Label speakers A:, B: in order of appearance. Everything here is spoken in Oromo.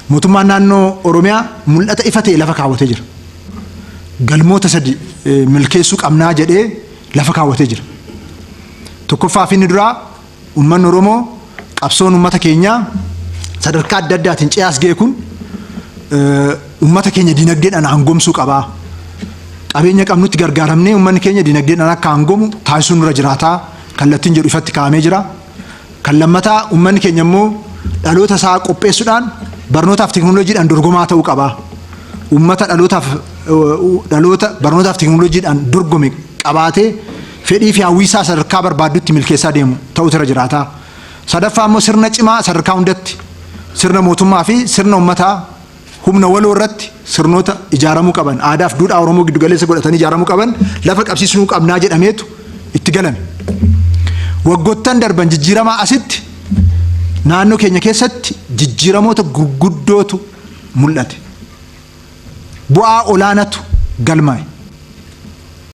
A: Mootummaan naannoo Oromiyaa mul'ata ifa ta'e lafa kaawwatee jira. Galmoota sadi milkeessuu qabnaa jedhee lafa kaawwatee jira. Tokkoffaa fi inni duraa, uummanni Oromoo, qabsoon uummata keenyaa sadarkaa adda addaatiin ce'aas ga'e kun uummata keenya dinagdeedhaan aangomsuu qabaa. Qabeenya qabnutti gargaaramnee uummanni keenya dinagdeedhaan akka aangomu taasisuun nurra jiraataa kallattiin jedhu ifatti kaa'amee jira. Kan lammataa, uummanni keenya immoo dhaloota isaa qopheessuudhaan barnootaaf teekinooloojiidhaan dorgomaa ta'uu qaba. Uummata dhalootaaf dhaloota barnootaaf teekinooloojiidhaan dorgome qabaatee fedhii fi hawwii isaa sadarkaa barbaaddutti milkeessaa deemu ta'utu irra jiraata. Sadaffaa immoo, sirna cimaa sadarkaa hundatti sirna mootummaa fi sirna uummataa humna waloo irratti sirnoota ijaaramuu qaban, aadaaf duudhaa Oromoo giddugaleessa godhatanii ijaaramuu qaban lafa qabsiisuu qabnaa jedhameetu itti galame. Waggoottan darban jijjiiramaa asitti naannoo keenya keessatti jijjiiramoota gurguddootu mul'ate. Bu'aa olaanatu galmaa'e.